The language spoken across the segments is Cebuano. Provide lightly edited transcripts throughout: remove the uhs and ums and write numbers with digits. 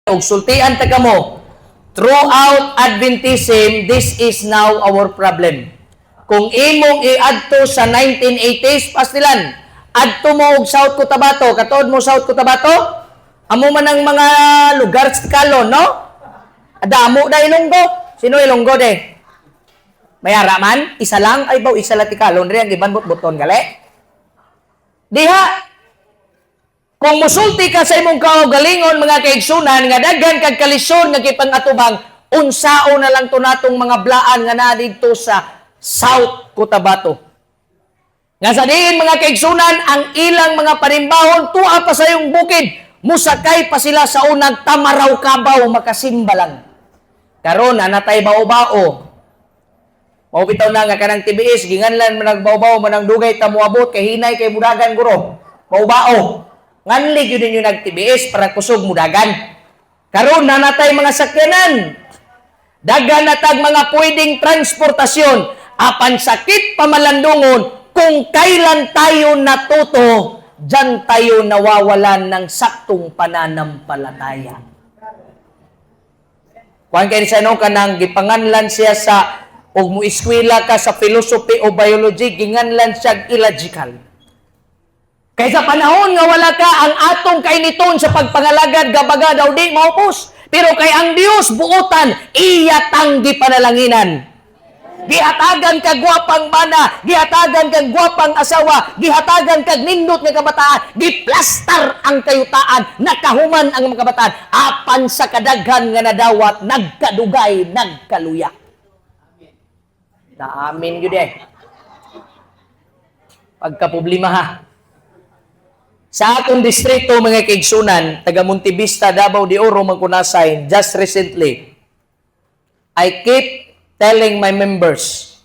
Og sultian ta kamo, throughout Adventism, this is now our problem. Kung imong iadto sa 1980s, pastilan, adto mo og South Cotabato, katuod mo South Cotabato, amo man ang mga lugar sa Kalon, no? Damo da Ilonggo. Sino Ilonggo de? Mayara man? Isa lang? Ay, baw, isa lang ti Kalon rin. Ang iban buton gali. Diha, kung musulti ka sa imong kaugalingon, mga kaigsunan, nga daghan kag kalisod nga gipangatubang, unsao na lang to natong mga blaan nga naa didto sa South Cotabato. Nga sa diin, mga kaigsunan, ang ilang mga panimbahon tua pa sa yung bukid, musakay pa sila sa unang tamaraw kabaw makasimba lang. Karon anatay bao-bao. Mao bitaw na nga kanang TBS ginganlan man nagbaw-bao man ang dugay ta moabot kay hinay kay mudagan guro. Bao-bao. Nganli gyud ninyo nag-TBS para kusog mudagan. Karon na natay mga sakyanan. Daghan na tag mga pwedeng transportasyon apan sakit pamalandungon kung kailan tayo natuto, dyan tayo nawawalan ng saktong pananampalataya. Kuan kay sa no kanang gipanganlan siya sa og mo eskwela ka sa philosophy o biology, ginganlan siya illogical. Kay sa panahon nga wala ka ang atong kainiton sa pagpangalagad gabaga daw di maupos. Pero kay ang Dios buotan, iya tang gipanalanginan. Gihatagan kag gwapang bana, gihatagan kag gwapang asawa, gihatagan kag nindot nga kabataan, giplastar ang kayutaan, nakahuman ang mga kabataan, apan sa kadaghan nga nadawat, nagkadugay, nagkaluya. Naamin yun eh. Pagka problema ha. Sa atong distrito, mga kaigsunan, taga Montevista, Davao de Oro, Mangkunasay, just recently, I keep telling my members,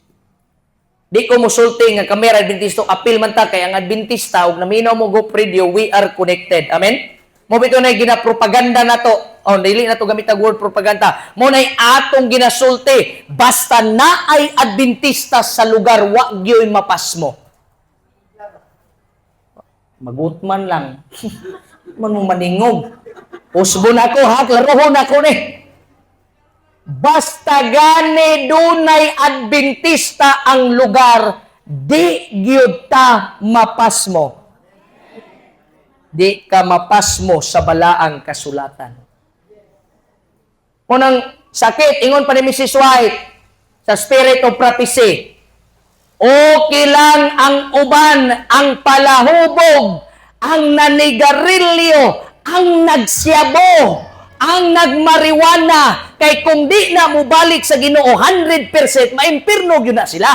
di ko musulti nga kami Adventista, apil man ta kay ang Adventista ug naminaw mo go radio, we are connected. Amen? Mo bitaw na ginapropaganda nato. Oh, dili na to gamit ang word propaganda. Mo nay atong ginasulti basta na ay Adventista sa lugar, wa gyoy mapasmo. Magutman lang. Man mo maningog. Usbon ako ha, klarohon ako ni. Basta gani dunay Adventista ang lugar, di gyud ta mapasmo. Di ka mapasmo sa balaang kasulatan. Unang sakit, ingon pa ni Mrs. White sa Spirit of Prophecy, okay lang ang uban, ang palahubog, ang nanigarilyo, ang nagsyabo, ang nagmariwana, kay kung di na mubalik sa Ginoo 100%, maimpirno gyud na sila.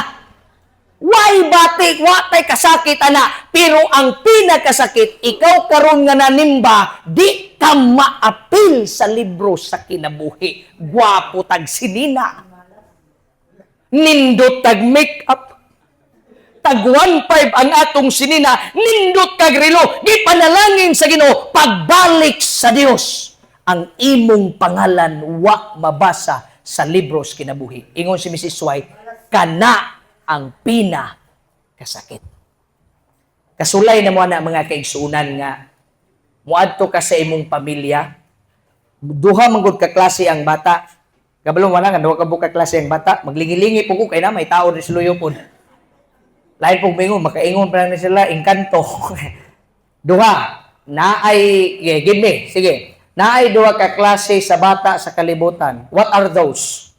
Why batik, wa tay kasakit ana, pero ang pinakasakit, ikaw karon nga nanimba, di ka maapil sa libro sa kinabuhi. Gwapo tag sinina. Nindot tag make-up. Tag 1.5 ang atong sinina, nindot kag relo, gipanalangin sa Ginoo, pagbalik sa Dios, ang imong pangalan wa mabasa sa libros kinabuhi. Ingon si Mrs. White, kana ang pina kasakit. Kasulay na mo na, mga kaigsuunan, nga muadto ka sa imong pamilya, duha man gud ka klase ang bata. Kabalo wala nga duha ka buka klase ang bata, maglingi-lingi po ko kay na may tao rin sa luyo pod. Lain pong mingon, makaingon pa lang ni sila, engkanto. Duha, naay, yeah, give me, sige. Naay duha ka klase sa bata sa kalibutan. What are those?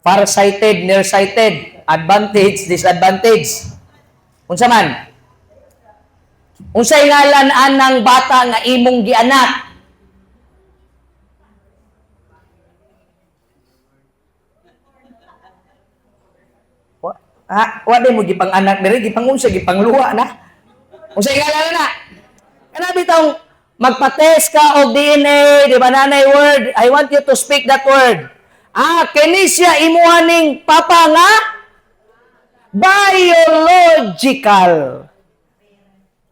Farsighted, nearsighted, advantage, disadvantage. Unsa man? Unsay ngalan anang bata nga imong gianak? Wa, ha, wa di mo gipang anak diri, gipang unsa, gipang luha na. Unsay ngalan na? Kana bitong magpa-test ka og DNA, di ba nanay word? I want you to speak that word. Ah, kini siya imuha ning papa nga biological.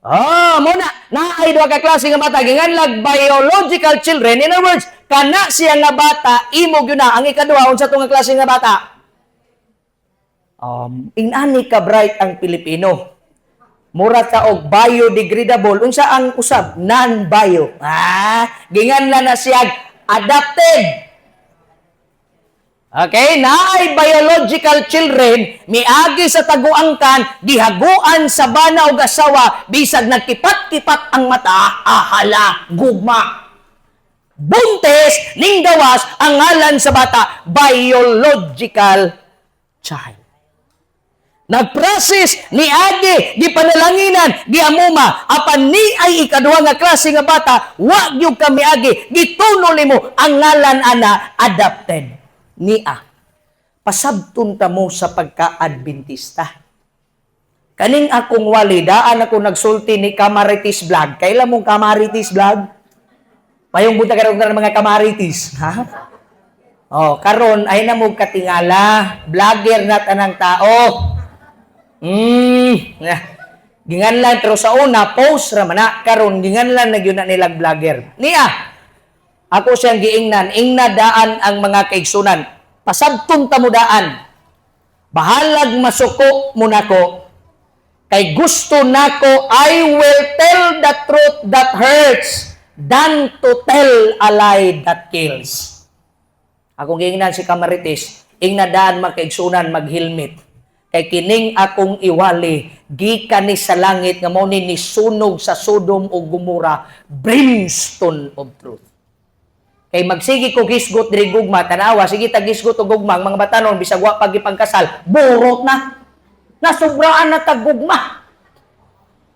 Ah, mo na naay duha ka klase nga bata ginganlag biological children. In other words, kana siya nga bata imo gyud na. Ang ikaduha, unsa to nga klase nga bata? Ingani ka bright ang Pilipino. Mura ka og biodegradable. Unsa ang usab? Non-bio. Ah, ginganlan na siya adopted. Okay, naay biological children miagi sa taguangkan, gihaguan sa bana og asawa, bisag nagkipat-kipat ang mata, ahala, gugma. Buntis ning gawas, ang ngalan sa bata, biological child. Nagprocess ni agi, gipanalanginan, giamuma, apan ni ay ikaduha nga klase nga bata, wa gyud kami agi, gituno nimo ang ngalan ana, adopted. Nia. Pasabton ta mo sa pagka-Adventista. Kaning akong wali, daan ako nagsulti ni Kamaritis Vlog. Kailan mong Kamaritis Vlog? Payong buta karon ng mga Kamaritis. Ha? Oh, karon ay na mo katingala, vlogger na tanang tao. Ginganlan, pero sa una post ra man na, karon ginganlan na gyud na nilang vlogger. Niya. Ako siyang giingnan, ingna daan ang mga kaigsunan. Pasabton ta mo daan. Bahalag masuko mo nako. Kay gusto nako, I will tell the truth that hurts than to tell a lie that kills. Akong giingnan si Kamaritis, ingna daan mga kaigsunan, mag-helmet. Kay kining akong iwali, gikan ni sa langit nga mao ni nisunog sa Sodom ug Gomora, brimstone of truth. Kay magsige ko gisgot diri gugma, tanawa, sige ta gisgot og gugma, ang mga batanon bisag wa pa gipangkasal, burot na. Nasubraan na tag gugma.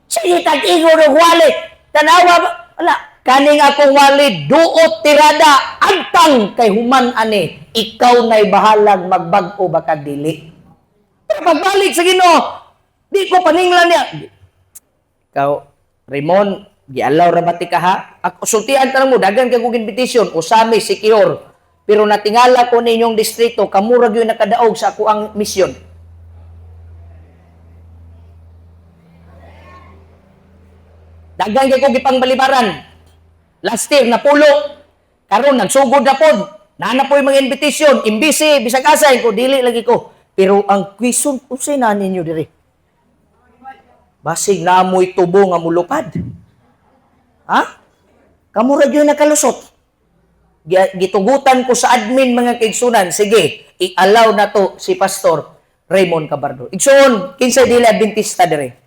Sige tag ingon og wali, tanawa, wala. Kaning akong wali, duot tirada, agtang kay human ani, ikaw na'y bahalag magbag-o baka dili. Pero pagbalik sa Ginoo, di ko paninglan niya. Ikaw, Raymond, gialaw ra ba ti ka ha? Ako, sultian tanong mo, dagan kay kong invitation, usami, secure. Pero natingala ko ninyong distrito, kamurag yun nakadaog sa ako ang misyon. Dagan kay kong gipangbalibaran. Last year, napulo. Karon nagsugod na pod. Naa po yung mga invitation. Imbisi, bisag asa, ko, dili lagi ko. Pero ang question, unsay na ninyo diri? Basig namoy tubo nga mulupad. Ha? Kamura gyud nakalusot. Gitugutan ko sa admin, mga kaigsunan, sige, i-allow na to si Pastor Raymond Cabardo. Igsoon, kinsay dili Adventista dire?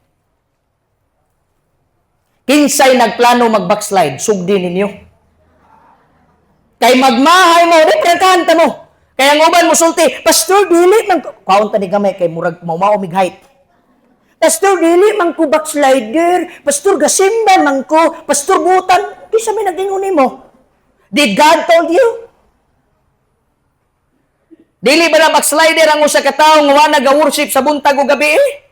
Kinsay nagplano mag-backslide, sugdi ninyo. Kay magmahay mo, di prangkahan ta mo. Kaya ang uban mo sulti, "Pastor, dili man ko." Kaon ta ni gamay kay murag mao mig height. "Pastor, dili man ko backslider. Pastor, gasimba man ko. Pastor, butan." Di sa may nag-ingon nimo. Did God told you? Dili ba na backslider ang usa ka tawo nga wa naga-worship sa buntag ug gabi? Eh?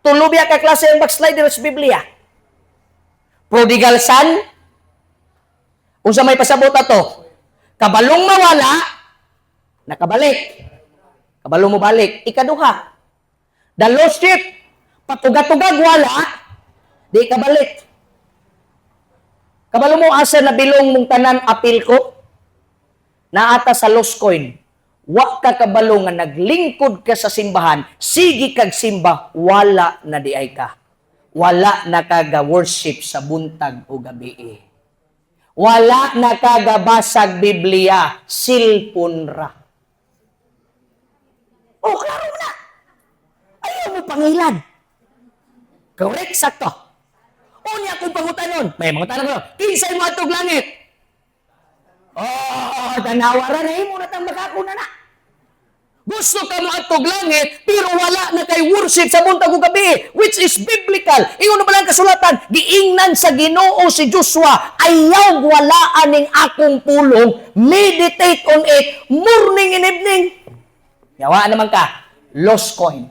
Tulo biya ka klase ang backslider sa Biblia. Prodigal son. Unsa may pasabot ato? Kabalong mawala, nakabalik. Kabalo mo balik. Ikaduha, the lost sheep, patuga-tugag wala, di kabalik. Kabalo mo asa na bilong mong tanan apil ko? Naata sa lost coin. Wa ka kabalo nga naglingkod ka sa simbahan, sige kag simba, wala na di ay ka. Wala na kaga worship sa buntag o gabi. Wala na kagabasag Biblia, cellphone ra. Oh, klaro na. Ayaw mo pangilad. Correct, sakto. Unya akong pangutanon. May mangutanon ko. Kinsay mo atog langit? Oh, tanawa ra na imo na tang makakuna na. Gusto ka mo atog langit, pero wala na kay worship sa buntag ug gabi, which is biblical. Ingon na ba lang kasulatan, giingnan sa Ginoo si Joshua, "Ayaw wala aning akong pulong, meditate on it morning and evening." Yawa naman ka, lost coin.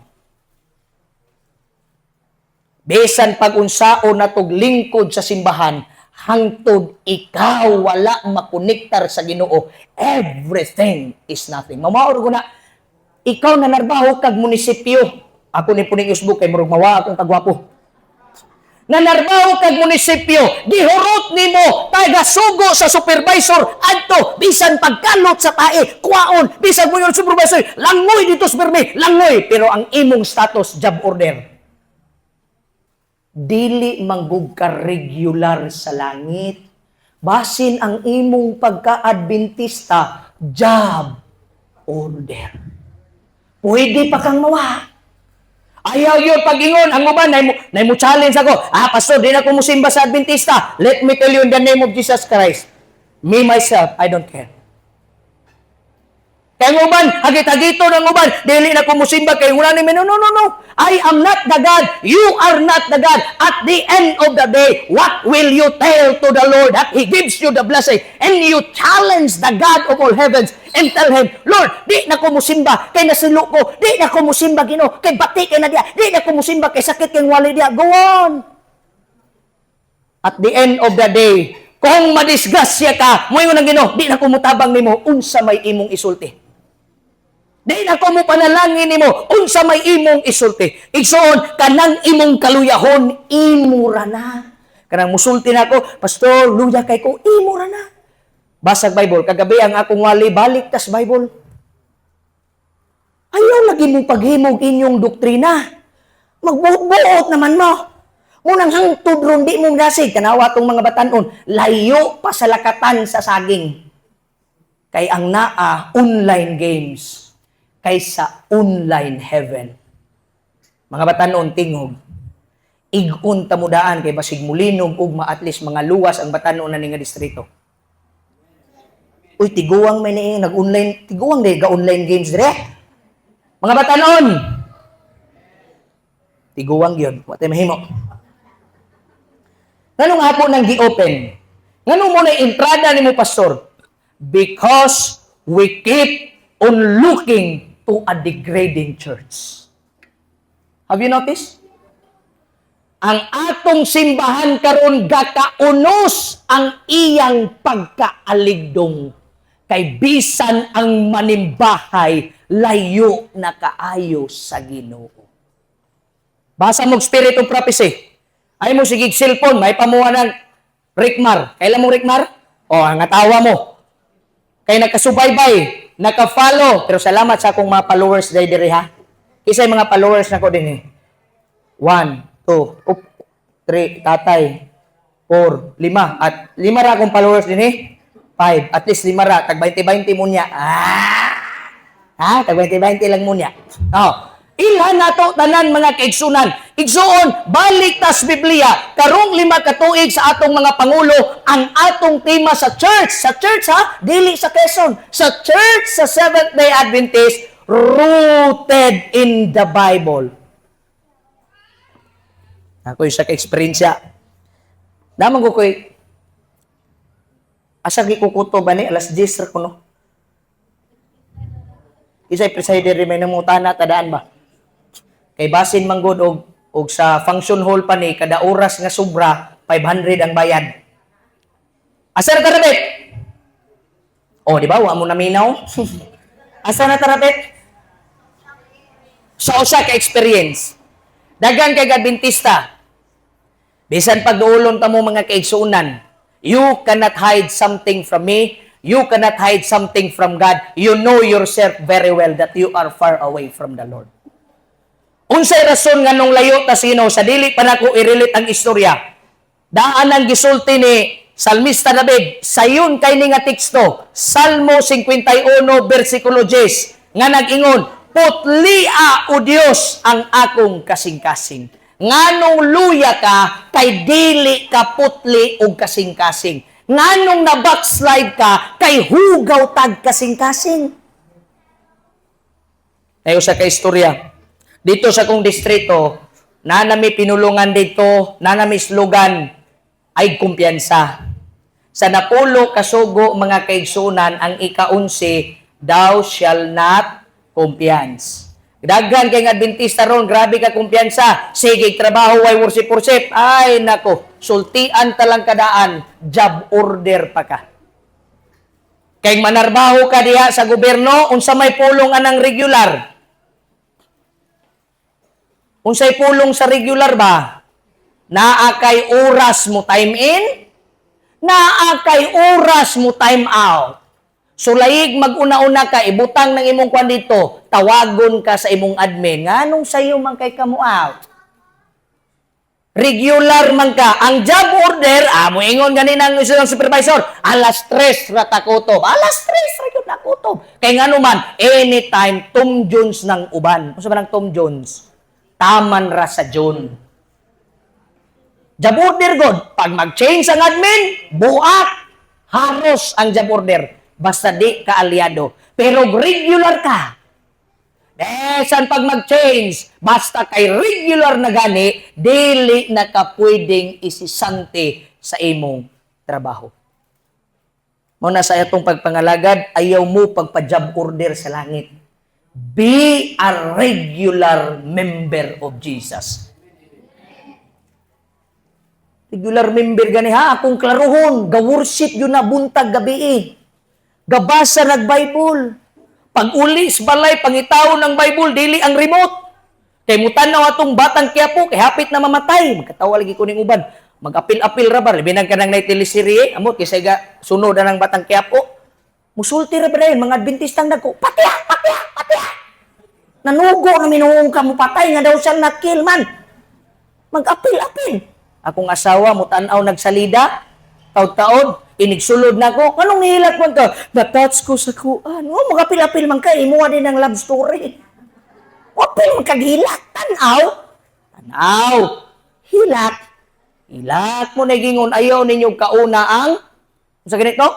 Bisan pag unsaon natog lingkod sa simbahan, hangtod ikaw wala makonektar sa Ginoo, everything is nothing. Mamaor ko na, ikaw na narbaho kag munisipyo. Ako ni puning usbok kay murag mawa akong kagwapo. Nanarbaho kag munisipyo, gihurot nimo taga sugo sa supervisor adto bisan pagkalot sa tae, kuwaon, bisan mo yung supervisor, "Langoy dito sa permi, langoy," pero ang imong status, job order. Dili manggug ka regular sa langit. Basin ang imong pagka-Adventista, job order. Pwede pa kang mawa. Ayaw yun pag-ingon. Ang uban, nay mo challenge ako. "Ah, pastor, di na ko musimba sa Adventista." Let me tell you in the name of Jesus Christ. Me, myself, I don't care. Kaya ang uban, hagit-hagito ng uban, "Dili na ko musimba kay wala ni." No, no, no, no. I am not the God. You are not the God. At the end of the day, what will you tell to the Lord that He gives you the blessing? And you challenge the God of all heavens and tell Him, "Lord, di na ko musimba kay nasilo ko. Di na ko musimba, Ginoo, kay bati kay na diya. Di na ko musimba kay sakit kay wali diya." Go on. At the end of the day, kung madisgrasya ka, moingon ang Ginoo, "Di na ko mutabang nimo," unsa may imong isulti? "Di na ko mo panalangin nimo," unsa may imong isulti? Igsoon, kanang imong kaluyahon, imo ra na. Kanang musulti na ako, "Pastor, luya kay ko," imo ra na. Basag Bible, kagabi ang akong wali, balik tas Bible. Ayaw lagi mong paghimog inyong doktrina. Magbuot-buot naman mo. Munang hangtod ron di mo dasig. Tanawa tong mga batanon, layo pa sa lakatan sa saging. Kay ang naa online games kaysa online heaven. Mga batanon, tingog. Igon tamudaan kay basig mulinog ugma, at least mga luwas ang batanon na ni nga distrito. Uy, tiguang may ni nag-online, tiguang di ga online games dire. Mga batanon. Tiguang yun. Wa tay mahimo. Nganong ako nang gi-open? Nganong mo na entrada nimo, pastor? Because we keep on looking to a degrading church. Have you noticed? Ang atong simbahan karon gakaunos ang iyang pagkaaligdong kay bisan ang manimbahay layo na kaayo sa Ginoo. Basa mo Spirit of Prophecy. Ay mo sige cellphone, may pamuha ng Rikmar. Kailan mo Rikmar? O, ang atawa mo. Kay nakasubaybay, naka-follow. Pero salamat sa akong mga followers day diri ha. Kisay mga followers nako din eh. One, two, up, three, tatay, four, lima. At lima ra akong followers din eh. Five. At least lima ra. Tag 20-20 mo niya. Ah! Ha? Tag 20-20 lang mo niya. Oh. Ilhan nato tanan, mga kaigsunan. Igsuon, balik tas Biblia. Karong 5 ka tuig sa atong mga pangulo, ang atong tema sa church ha, dili sa Quezon, sa church sa Seventh Day Adventist, rooted in the Bible. Ako isa ka eksperyensya. Naman ko ko'y, asa gikukuto ba ni alas 10 ra kuno. Isay presider may namutana tadaan ba? Kay basin man gud og sa function hall pa ni kada oras nga sobra 500 ang bayad. Asa na tarabit? Oh, di ba? Wa mo naminaw. Asa na tarabit? Sa usa ka experience. Daghan kay Adventista. Bisan pagduolon ta mo, mga kaigsuonan, you cannot hide something from me. You cannot hide something from God. You know yourself very well that you are far away from the Lord. Unsay rason nga nung layo ta sino sa dili pa nako i-relate ang istorya. Daan ang gisulti ni Salmista David, sayon kay ni nga teksto, Salmo 51 versikulo 10, nga nag-ingon, "Putlia o Dios ang akong kasing-kasing." Nganong luya ka kay dili ka putli og kasing-kasing? Nganong na backslide ka kay hugaw tag kasing-kasing? Tayo sa kaistorya. Dito sa kong distrito, na nami pinulungan dito, na nami slogan, ay kumpiyansa. Sa napulo kasugo, mga kaigsunan, ang ikaunsi, "Thou shall not kumpiyansa." Daghan kay nga Adventista ron, grabe ka kumpiyansa. Sige, trabaho way worship worship. Ay nako, sultian talang kadaan, job order pa ka. Kay manarbaho ka diha sa gobyerno, unsa may pulong anang regular? Unsay pulong sa regular ba? Naa kay oras mo time in, naa kay oras mo time out. So layig maguna-una ka, ibutang ng imong kwan dito, tawagon ka sa imong admin, nganong sayo man kay ka mo out? Regular man ka. Ang job order, moingon gani ng isang supervisor, alas 3 ra ta kutob. Alas 3 ra gyud na kutob. Kay ngano man, anytime Tom Jones ng uban. Unsa ba ng Tom Jones? Taman ra sa June. Job order god. Pag mag-change ang admin, buak. Haros ang job order. Basta di ka aliado. Pero regular ka. Besan pag mag-change, basta kay regular na gani, dili na ka pwedeng isisante sa imong trabaho. Mao na sa atong pagpangalagad, ayaw mo pagpa-job order sa langit. Be a regular member of Jesus. Regular member gani ha, akong klaruhon, ga-worship yun na buntag gabi eh. Gabasa nag Bible. Pag uli sa balay, pangitaw ng Bible, dili ang remote. Kay mutanaw atong Batang Quiapo, kay hapit na mamatay. Magkatawa lagi ko ning uban. Mag-apil-apil ra ba? Labi nang kanang nay teleserye, amot kaysa ga sunod na ng Batang Quiapo. Musulti ra ba dayon mga Adventistang dagko. Patya, patya, patya. Nanugo na minuong ka mo patay nga daw siya nakil man. Mag-apil-apil. Akong asawa mo tan-aw nagsalida, taod-taod, inigsulod na ko. Anong nihilak mo to? Na-touch ko sa kuan. Oh, mag-apil-apil man ka, imuha din ang love story. Apil man kag hilak, tanaw. Tanaw. Hilak. Hilak mo na gingon, ayaw ninyo kauna ang sa ganito?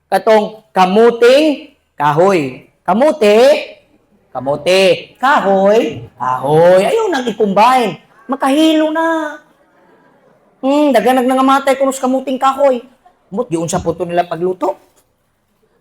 Katong kamuting kahoy. Kamuti, kamote, kahoy, kahoy. Ayaw nang i-combine. Makahilo na. Daghan nag nangamatay kuno sa kamuting kahoy. Mut giunsa po to nila pagluto.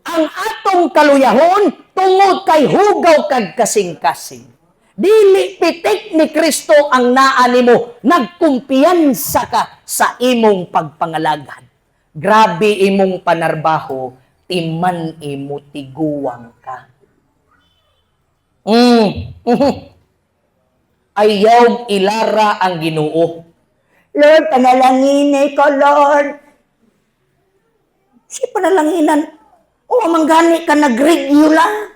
Ang atong kaluyahon tungod kay hugaw kag kasing-kasing. Dili pitik ni Kristo ang naa nimo, nagkumpiyansa ka sa imong pagpangalagad. Grabe imong panarbaho, timan imo tiguwang ka. Ayaw ilara ang Ginoo. Lord, panalangin ko, Lord. Si panalanginan, o manggani ka nag-regular.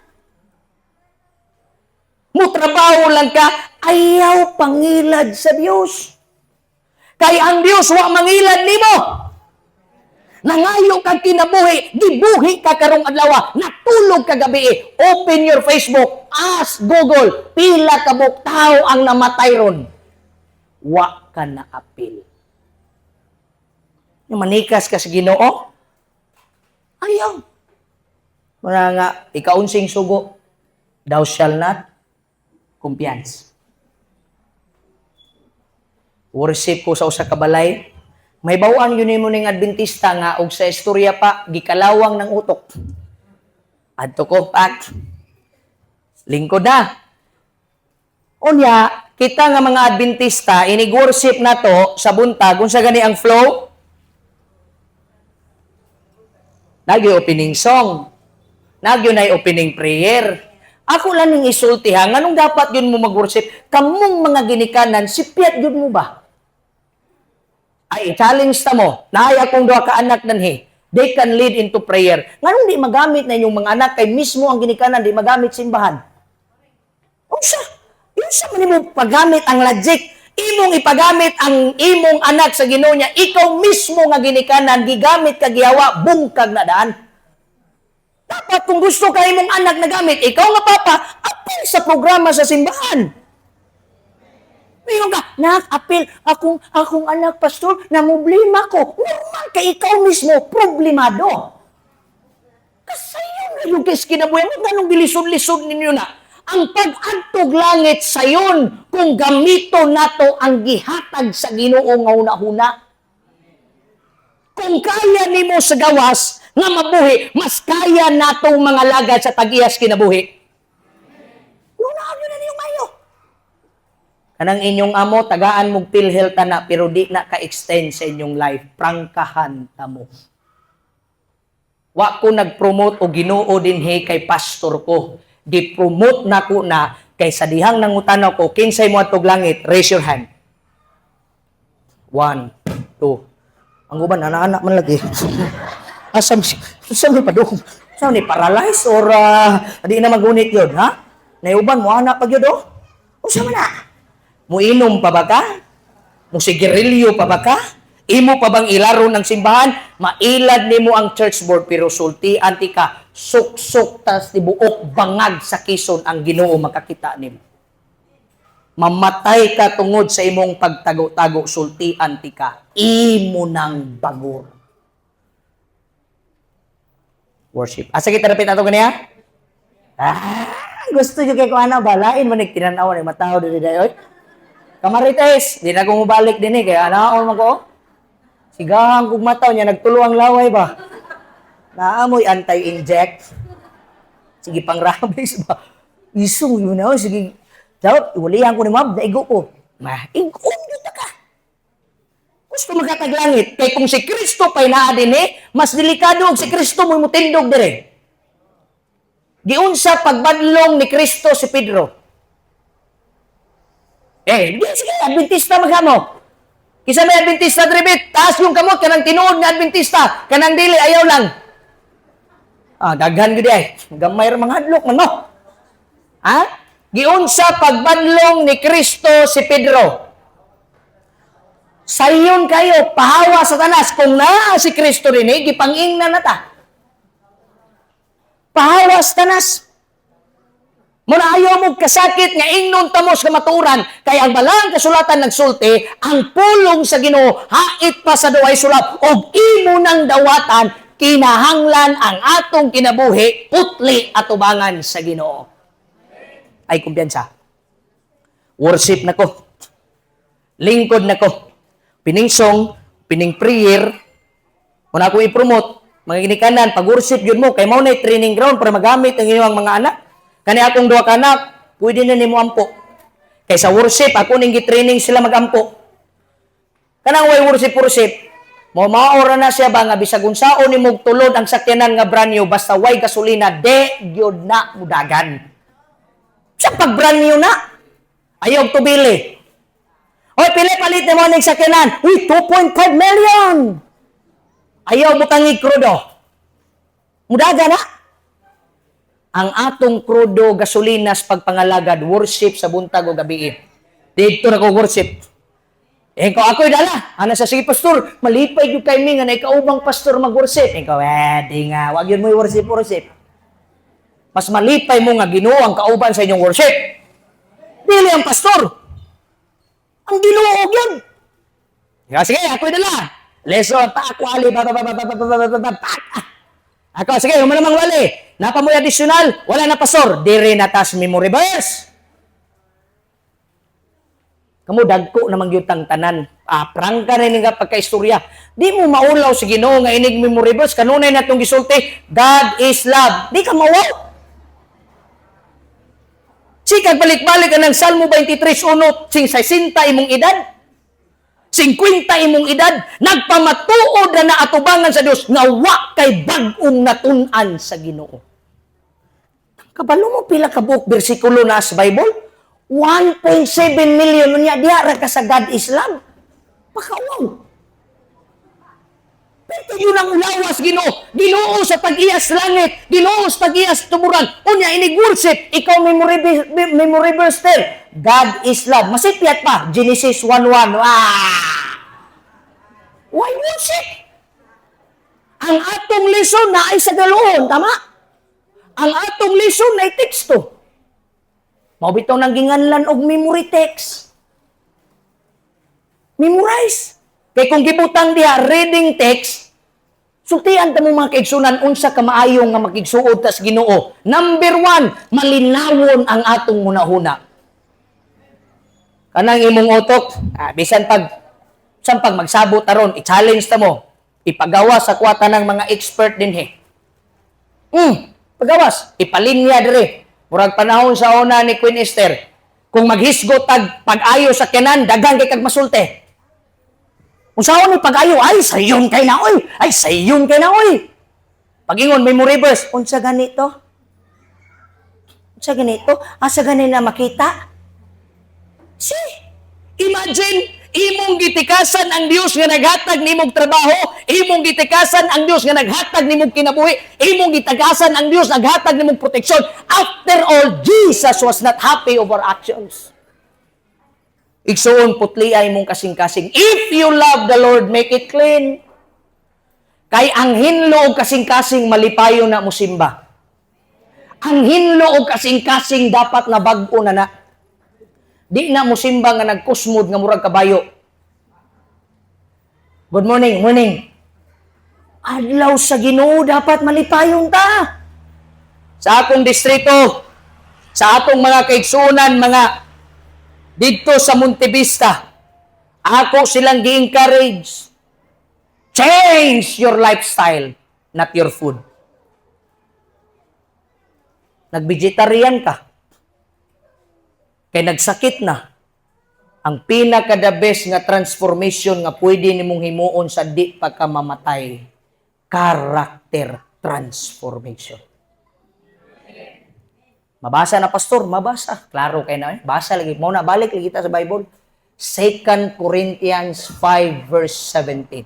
Mutrabaho lang ka, ayaw pangilad sa Dios. Kay ang Dios wa mangilad nimo. Nangayo kag kinabuhi, gibuhi ka karong adlaw, natulog ka gabi. Open your Facebook, ask Google, pila ka buok tao ang namatay ron. Wa ka na apil. Yung manikas ka sa Ginoo, ayaw. Mura nga, ikaunsing sugo, thou shall not kumpiyansa. Worship ko sa usa ka balay, may bawaan yun mo ning Adventista nga og sa istorya pa gikalawang ng utok. Adto ko pak. Lingkod na. Unya, kita nga mga Adventista inig-worship na to sa buntag unsa gani ang flow? Nagyo opening song. Nagyo na opening prayer. Ako lang ning isulti ha, nganong dapat yun mo mag-worship? Kamong mga ginikanan, sipyat yun mo ba? Ay, challenge ta mo. Naay akong duha ka anak danhi. They can lead into prayer. Nganong di magamit na inyong mga anak kay mismo ang ginikanan di magamit simbahan? Unsa? Unsa man nimo paggamit ang logic? Imong ipagamit ang imong anak sa Ginoo niya, ikaw mismo nga ginikanan gigamit ka gihawa bungkag na daan. Dapat kung gusto ka imong anak na gamit, ikaw nga papa, apil sa programa sa simbahan. Mingon ka, "Nak, apil, akong anak, pastor, namroblema ko." Normal kay ikaw mismo, problemado. Kasayon na yung kis kinabuhi mo, ganong gilisod-lisod ninyo na. Ang pag-adtog langit sayon kung gamito nato ang gihatag sa Ginoo nga hunahuna. Kung kaya nimo sa gawas nga mabuhi, mas kaya natong mga lagad sa tag-iyas kinabuhi. Lunaan yun na niyong mayo. Kanang inyong amo, tagaan mong PhilHealth na, pero di na ka-extend sa inyong life. Prangkahan ta mo. Wa ko nag-promote o Ginoo dinhi kay pastor ko. Di-promote na ko na kay sa dihang nangutana ko, kinsay mo atog langit, raise your hand. One, two. Ang uban, anak-anak man lagi. Asa asa mi padung? Sa ni paralyzed or di na magunit yun, ha? Naiuban mo anak pag yun, oh? Unsa man na? Muinom pa ba ka? Musigarilyo pa ba ka? Imo pa bang ilaro ng simbahan? Mailad nimo ang church board, pero sultian ti ka, suksok tas tibuok bangag sa Quezon, ang Ginoo makakita nimo. Mamatay ka tungod sa imong pagtago-tago, sultian ti ka, imo nang bagor. Worship. Asa kita rapit ato ganiya? Ah, gusto nyo kay ko ana balain man tinanaw ni mataw diri dayoy. Kamarites, di na ko mobalik dinhi kay anaon man ko. Sigahang kog mataw niya, nagtulo ang laway ba. Naamoy anti-inject. Sige, pang rabies ba. Iso yun na, sige. Dapat, iwalihan ko ni ma'am, naigo ko. Ma, igo yun ka. Gusto magkataglangit. Kay kung si Kristo pa'y naa dinhi, mas delikado og si Kristo mo mutindog dire. Giunsa pagbadlong ni Kristo si Pedro? Eh, di, sige, Adventista maghamo. Kisa may Adventista dribit, taas yung kamot, kanang tinuod nga Adventista, kanang dili, ayaw lang. Ah, daghan gud ay. Gamay ra mga hadlok man mo. Ha? Giunsa pagbadlong ni Kristo si Pedro? Sayon kayo, pahawa Satanas. Kung naa si Kristo rin, gipangingna na ta. Pahawa Satanas. Muna ayaw mo kasakit nga ingnon tamos kamatuoran, kay ang balang kasulatan nagsulti, ang pulong sa Ginoo hait pa sa duhay sulab, og imo nang dawatan, kinahanglan ang atong kinabuhi putli atubangan sa Ginoo. Ay kumpiyansa. Worship na ko. Lingkod na ko. Pining song, pining prayer, muna ako i-promote, mga ginikanan, pag-worship yun mo, kay mao na training ground para magamit ang inyong mga anak. Kani akong duha ka anak, pwede na nimo ampo. Kay sa worship, ako ning gi-training sila magampo. Kanang way worship worship, mo maora na siya ba nga bisag unsaon nimo tulod ang sakyanan nga brand new, basta way gasolina, de gyud na mudagan. Sa pag brand new na, ayaw tubili. Oy, pili palit nimo ning sakyanan. Uy, 2.5 million. Ayaw butangi krudo. Mudaga na. Ang atong krudo gasolinas pagpangalagad, worship sa buntag o gabi. Dito na ko worship. Eh, ko ako'y dala. Ana sa sige, pastor, malipay gyud kay mi nga naikaubang pastor mag-worship. Eh, ko, eh, di nga, wag yun mo worship, worship. Mas malipay mo nga Ginoo ang kauban sa inyong worship. Dili ang pastor. Ang Ginoo gyud. Ya, sige, ako'y dala. Lesson, pak, wali, ba, ba, ba, ba, ba, ba, ba, ba, ba, ba, pak. Ah. Ako, sige, human namang wali. Napa mo'y additional, wala na, pastor. Dire na tas memory verse. Kamu dagko namang gyud tang tanan. Ah, prangka na nga pagkaistorya. Di mo maulaw si Ginoo nga inig memory verse, kanunay na itong gisulti, "God is love." Di ka maulaw. Sikag balik-balik ka ng Salmo 23:1, sing 60 imong edad, 50 imong edad, nagpamatuod na naatubangan sa Dios nga wa kay bag-ong natun-an sa Ginoo. Kabalo mo pila ka buok bersikulo na sa Bible? 1.7 million niya diha ra ka sa "God is love." Pakawaw. Pero yun ang ulawas Ginoo. Ginoo sa tag-iyas langit, Ginoo sa tag-iyas tumuran. Unya inig worship, ikaw memory memory verse still. "God is love." Masipyat pa Genesis 1:1. Ah! Why worship? Ang atong lesson na ay sa galoon, tama? Ang atong lesson na ay teksto. Mao bitaw nang ginganlan og memory text. Memorize. Kay kung gibutang diha reading text, sultian ta mo, mga kaigsunan, unsa ka maayo nga makigsuod tas Ginoo. Number one, malinawon ang atong hunahuna. Kanang imong utok, ah, bisan pag bisan pag magsabot aron, i-challenge ta mo. Ipagawa sa kwata ng mga expert dinhi. Pagawas, ipalinya dire. Murag panahon sa una ni Queen Esther. Kung maghisgot tag pag-ayo sa kanan, daghan kay kag masulti. Kung saan ni pag-ayo, ay, sayon kay na, oy! Ay, sayon kay na, oy! Pag-ingon, memory verse, unsa ganito? Unsa ganito? Asa gani na makita? See? Imagine, imong gitikasan ang Dios nga naghatag nimong trabaho, imong gitikasan ang Dios nga naghatag nimong kinabuhi, imong gitikasan ang Dios naghatag nimong proteksyon. After all, Jesus was not happy over actions. Igsuon, putli imong kasing-kasing. If you love the Lord, make it clean. Kay ang hinlo og kasing-kasing, malipayon na musimba. Ang hinlo og kasing-kasing, dapat na bag-o na na. Di na musimba nga nagkusmod nga murag kabayo. Good morning, morning. Adlaw sa Ginoo, dapat malipayon ta. Sa akong distrito, sa atong mga kaigsunan, mga didto sa Montevista, ako silang gi-encourage. Change your lifestyle, not your food. Nag-vegetarian ka. Kay nagsakit na. Ang pinaka-the best nga transformation nga pwede nimong himuon sa di pa ka mamatay, character transformation. Mabasa na, pastor, mabasa. Klaro kay na eh. Basa lagi. Mo na balik lagi ta sa Bible. 2 Corinthians 5 verse 17.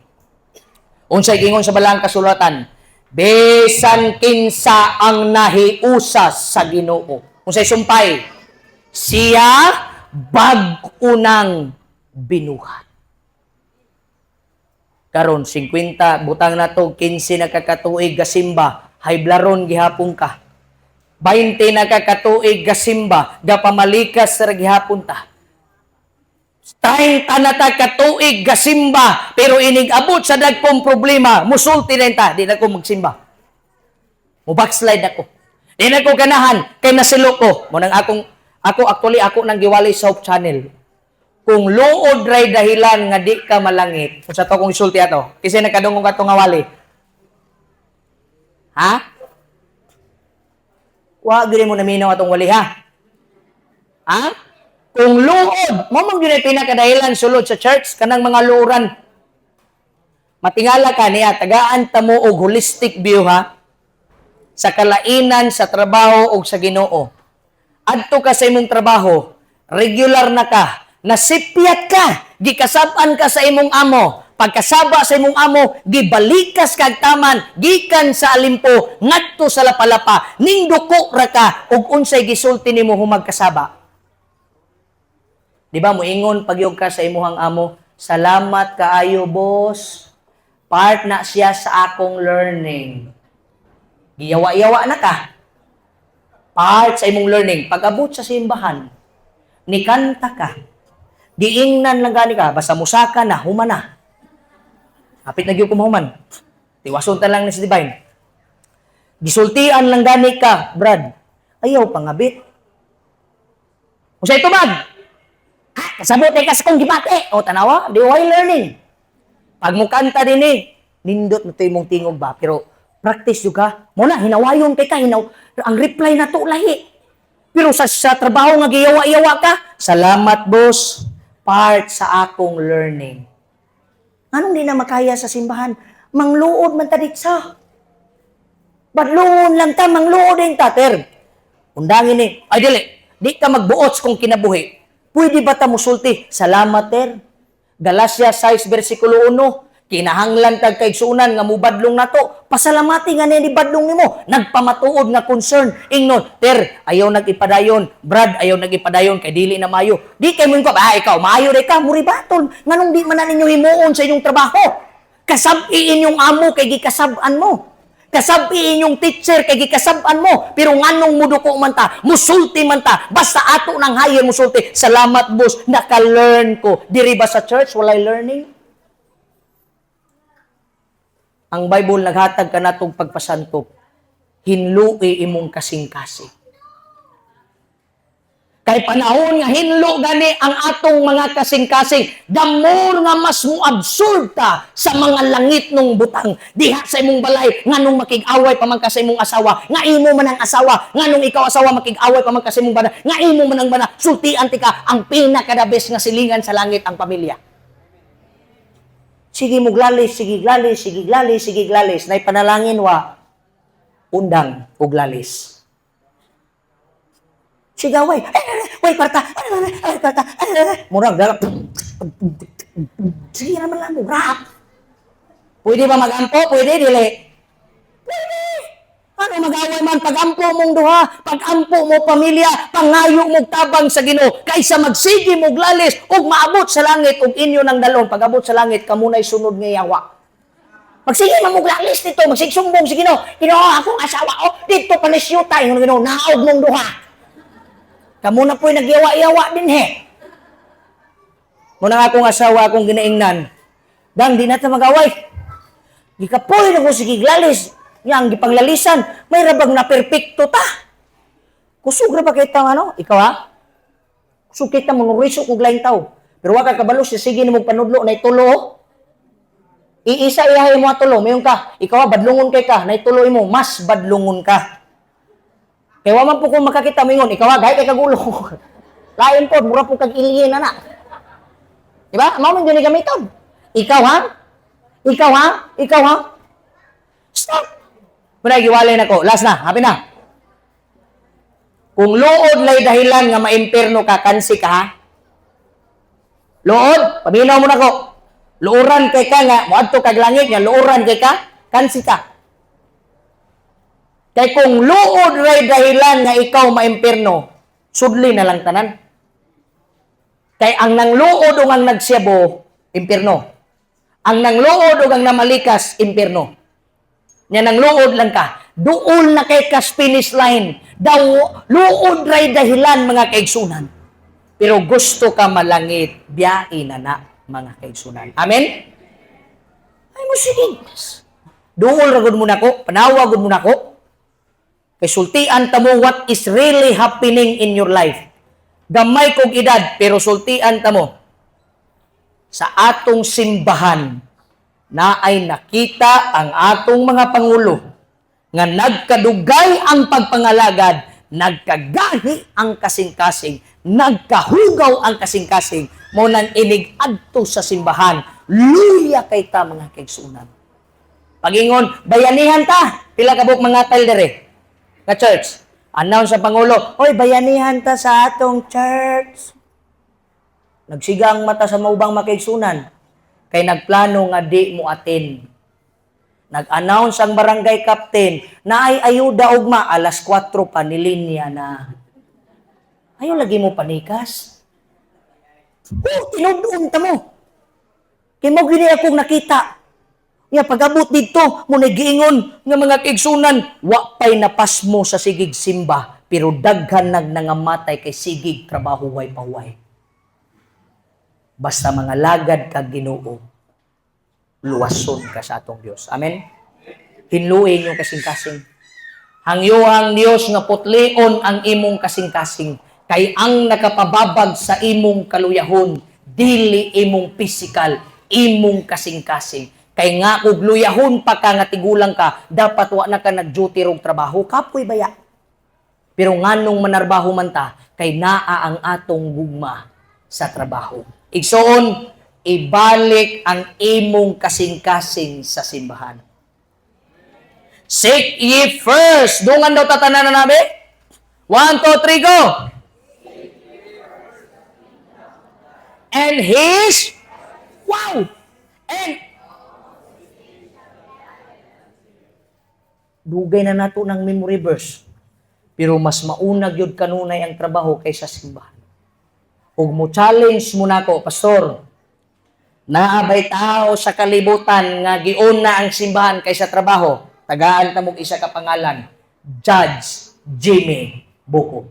Unsay gingon sa balang kasulatan? Bisan kinsa ang nahiusas sa Ginoo. Unsay sumpay? Siya bag-o nang binuhat. Karon 50, butang na to 15 na kakatuig gasimba, hayblaron gihapon ka. 20 na kakatuig gasimba, gapamalikas ra gihapon ta. 30 na ta katuig gasimba, pero inig abot sa dagkong problema, musulti na ta, di na ko magsimba. Mo backslide ako. Di na ko ganahan kay nasilo ko. Mo nang akong ako, actually, ako nang giwali sa Hope Channel. Kung luod ray dahilan nga di ka malangit, kung sa to kong isulti ato, kasi nakadungog ato nga wali. Ha? Wa gyud mo naminaw atong wali, ha? Ha? Kung luod, mo man gyud ay pinakadahilan sulod sa church kanang mga luoran. Matingala ka niya, tagaan ta mo og holistic view, ha, sa kalainan, sa trabaho ug sa Ginoo. Adto ka sa imong trabaho, regular na ka, nasipyat ka, gikasab-an ka sa imong amo. Pagkasaba sa imong amo, gibalikas kag taman, gikan sa alimpo, ngadto sa lapalapa, ningduko ra ka, ug unsay gisulti nimo humagkasaba? Di ba moingon pagyog ka sa imuhang amo, "Salamat kaayo, boss. Part na siya sa akong learning." Giyawa-yawa na ka. Part sa imong learning. Pag-abot sa simbahan, nikanta ka. Giingnan lang gani ka, basta musaka na, human na. Hapit na gyud ko mahuman. Tiwason ta lang ni si Divine. Gisultian lang gani ka, Brad. Ayaw pangabit. Unsay tubag? Ah, kasabot ka sa kong gibati. O tanawa, di why learning. Pag mukanta din eh, nindot na to imong tingog ba, pero practice jud ka. Mo na hinawayon kay ka hinaw, ang reply na to lahi. Pero sa trabaho nga giyawa-yawa ka, "Salamat, boss, part sa akong learning." Anong di na makaya sa simbahan? Mangluod man ta ditsa. Badlungon lang ta, mangluod din ta, ter. Undangin ni, ay dili, di ka magbuot kung kinabuhi. Pwede ba ta musulti? "Salamat, ter." Galacia 6 versikulo 1, kinahanglan tag kaigsunan nga mubadlong nato. Pasalamati nga ni badlong nimo. Nagpamatuod nga concern. Ingnon, "Ter, ayaw nag-ipadayon. Brad, ayaw nag-ipadayon kay dili na maayo." Di kay mo ah, ikaw, maayo ray ka, muribatol. Nganong di man na ninyo himuon sa inyong trabaho? Kasab-i inyong amo kay gikasab-an mo. Kasab-i inyong teacher kay gikasab-an mo. Pero nganong muduko man ta, musulti man ta, basta ato nang hire musulti. "Salamat, boss, naka-learn ko." Diri ba sa church walay learning? Ang Bible naghatag ka natong pagpasantop. Hinlui imong kasing-kasing. Kay panahon nga hinlo gani ang atong mga kasing-kasing, the more nga mas mo absorb ta sa mga langit nung butang. Diha sa imong balay, nganong makig-away pa man ka sa imong asawa, nga imo man ang asawa, nganong ikaw asawa makig-away pa man ka sa imong bana, nga imo man ang bana, sultian ti ka, ang pinaka-the best nga silingan sa langit ang pamilya. Sige mo glalis, sige glalis, sige glalis, sige glalis. Nay panalangin wa, undang og lalis. Sige, way. Way, kwarta. Ay, kwarta. Murag, dala. Sige naman lang mo, rap. Pwede ba mag-ampo? Pwede, dili. Pwede. Ano mag-away man pag-ampo mong duha, pag-ampo mo pamilya, pangayo mo tabang sa Ginoo kaysa magsige mo lalis ug maabot sa langit ug inyo nang dalon. Pag-abot sa langit, kamo na'y sunod nga yawa. Magsige man mo lalis dito, magsigsumbong sa Ginoo. "Ginoo, akong asawa oh, dito pa ni siyuta." Ingon Ginoo, "Naog mong duha. Kamo na po'y nagyawa-yawa din he." Muna nga akong asawa akong ginaingnan. "Dang, di na ta mag-away. Gikapoy na ko sige lalis." Yang gipanglalisan, may rabag na perpekto ta. Kusog ra ba kita ano? Ikaw ha? Kusog kita mo nuriso kog laing tao. Pero wa ka kabalo siya sige nimo panudlo na itulo. Oh. Iisa iyahay mo tulo, mayon ka. Ikaw ha, badlungon kay ka, na itulo imo, mas badlungon ka. Kay wa man po kung makakita moingon, "Ikaw ha, gahi kay kagulo." Lain po, mura po kag alien na na. Diba? Mao man gyud ni gamiton. "Ikaw ha? Ikaw ha? Ikaw ha?" Stop! Muna giwalay na ko. Last na, happy na. Kung luod lay dahilan nga maimpirno ka, kansi ka ha? Luod, paminaw mo na ko. Luoran kay ka nga, moadto kag langit nga luoran kay ka, kansi ka. Kay kung luod ray dahilan nga ikaw maimpirno, sudli na lang tanan. Kay ang nangluod ug ang nagsyabo, impirno. Ang nangluod ug ang namalikas, impirno. Nya nangluod lang ka. Duol na kay kas finish line. Daw, luod ray dahilan, mga kaigsunan. Pero gusto ka malangit, biyai na na, mga kaigsunan. Amen? Ay mo sige. Duol ra gud mo nako, panawag gud mo nako. Kay sultian ta mo what is really happening in your life. Gamay kog edad pero sultian ta mo sa atong simbahan na ay nakita ang atong mga pangulo nga nagkadugay ang pagpangalagad, nagkagahi ang kasing-kasing, nagkahugaw ang kasing-kasing, mo nang inig adto sa simbahan, luya kay ta, mga kaigsunan. Pagingon, "Bayanihan ta." Pila ka buok mga tile dere nga church. Announce sa pangulo, "Oy, bayanihan ta sa atong church." Nagsiga ang mata sa maubang makaigsunan. Kay nagplano nga di mo attend. Nag-announce ang barangay captain na ay ayuda ugma alas 4 pa nilinya na. Ayaw lagi mo panikas. Oh, tinud-on ta mo. Kay mo gini akong nakita. Nga pag-abot dito, mo giingon nga mga kaigsunan, wa pay napasmo sa sigig simba, pero daghan nag nangamatay kay sigig trabaho way paway. Basta mga lagad kag Ginoo, luwason ka sa atong Dios. Amen. Hinluin yung kasing-kasing. Hangyoang Dios nga putlion ang imong kasing-kasing kay ang nakapababag sa imong kaluyahon dili imong physical, imong kasing-kasing. Kay nga kung luyahon pa ka nga tigulang ka, dapat wa na ka nag-duty rog trabaho, kapoy baya. Pero nganong manarbaho man ta, kay naa ang atong gugma sa trabaho. Igsoon, ibalik ang imong kasing-kasing sa simbahan. Seek ye first. Dungan daw tatanan na nabi. One, two, three, go! And his, wow! And, dugay na nato ng memory verse. Pero mas maunag yun kanunay ang trabaho kaysa simbahan. Ug mo challenge mo nako, "Pastor, naabay tao sa kalibutan nga giuna ang simbahan kaysa trabaho?" Tagaan ta mong isa ka pangalan, Judge Jimmy Buko.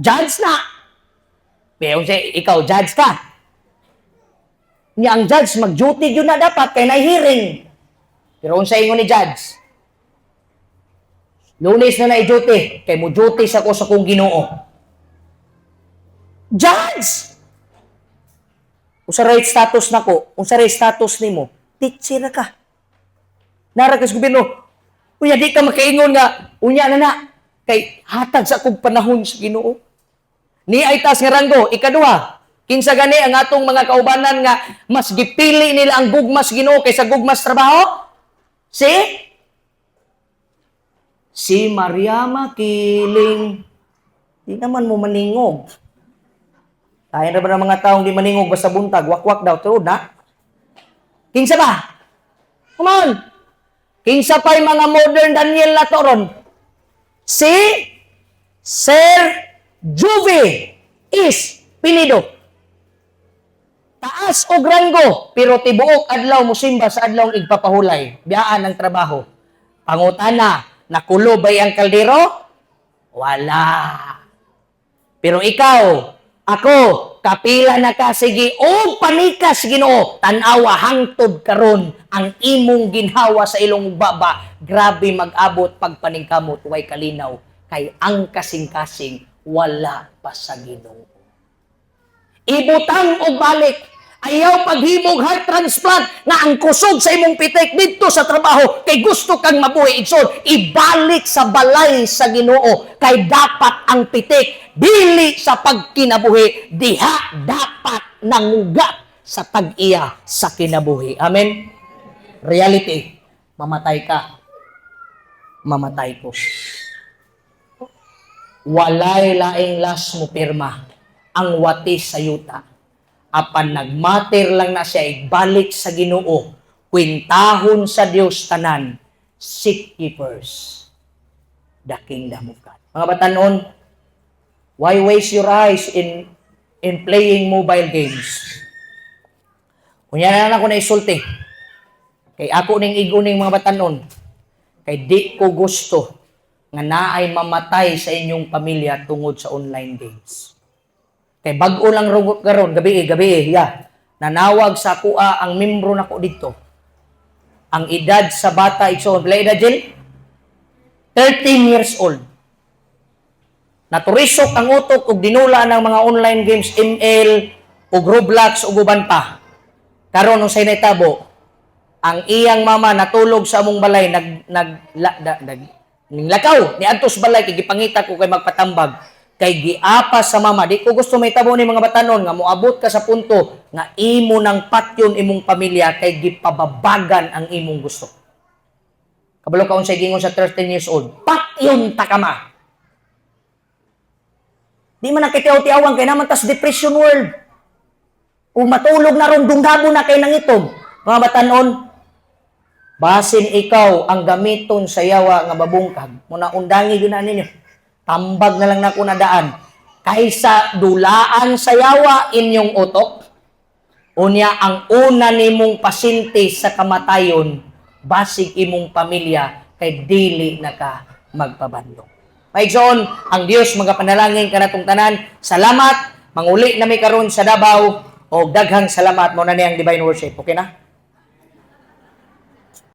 Judge na! Pero siya, ikaw, judge ka. Nya ang judge, mag-duty yun na dapat kay na hearing. Pero unsa ingon ni judge? "Lunes na na duty kay mo duty sa ko sa kong Ginoo." Judge! Unsa right status nako? Unsa right status nimo? Teacher na ka. Nara ka sa gobyerno. Unya di ka makaingon nga unya na na kay hatag sa akong panahon sa Ginoo. Ni ay taas nga ranggo. Ikaduha, kinsa gani ang atong mga kaubanan nga mas gipili nila ang gugma sa Ginoo kaysa gugma sa trabaho? Si Maria Makiling. Di naman mo maningog. Tayo na ba ng mga taong di maningog basta buntag, wakwak daw, tuod na. Kinsa ba? Come on! Kinsa pa'y mga modern Daniel na to ron? Si Sir Juvie S. Pinedo. Taas og ranggo, pero tibuok adlaw musimba sa adlaw igpapahulay. Biyaan ang trabaho. Pangutana, nakulo ba'y ang kaldero? Wala. Pero ikaw, ako, kapila na ka, sige, o panikas Ginoo, tanawa hangtod karon ang imong ginhawa sa ilong baba, grabe mag-abot pagpaningkamot, way kalinaw, kay ang kasing-kasing wala pa sa Ginoo. Ibutang og balik. Ayaw paghimog heart transplant nga ang kusog sa imong pitik didto sa trabaho kay gusto kang mabuhi, igsoon. Ibalik sa balay sa Ginoo kay dapat ang pitik dili sa pagkinabuhi, diha dapat nangugat sa tag-iya sa kinabuhi. Amen. Reality, mamatay ka. Mamatay ko. Walay laing last mo pirma ang wati sa yuta. Apan nagmater lang na siya ibalik sa Ginoo, kwintahon sa Dios tanan. Seek ye first the kingdom of God. Mga batanon, why waste your eyes in playing mobile games? Unya na lang ako na isulti. Kay ako ning iguning mga batanon, kay di ko gusto nga naay mamatay sa inyong pamilya tungod sa online games. Kay bag-o lang rugot karon, gabi gabi ya. Nanawag sa kuha ang membro nako didto. Ang edad sa bata, igsoon, pila edad, Jill? 13 years old. Naturisok ang utok ug dinula ng mga online games, ML ug Roblox ug uban pa. Karon, unsay nahitabo? Ang iyang mama natulog sa among balay, nag nag la, da, nag ninglakaw ni adto sa balay kay gipangita ko kay magpatambag kay giapa sa mama. Di ko gusto may tabo ni mga batanon nga moabot ka sa punto nga imo nang patyon imong pamilya kay gipababagan ang imong gusto. Kabalo ka unsay gingon sa 13 years old? "Patyon ta ka, ma." Di man nakitiaw-tiawan kay naman tas depression world. Kung matulog na rong dunggabo na kay nangitom. Mga batanon, basin ikaw ang gamiton sa yawa nga mabungkag. Muna undangi yun na ninyo. Tambag na lang nako na daan. Kaysa dulaan sa yawa inyong utok, unya ang una nimong pasyente sa kamatayon, basig imong pamilya kay dili na ka magpabandong. Maigsoon, ang Dios magapanalangin kanatong tanan. Salamat, manguli na mi karon sa Davao og daghang salamat. Mo na niyang divine worship. Okay na?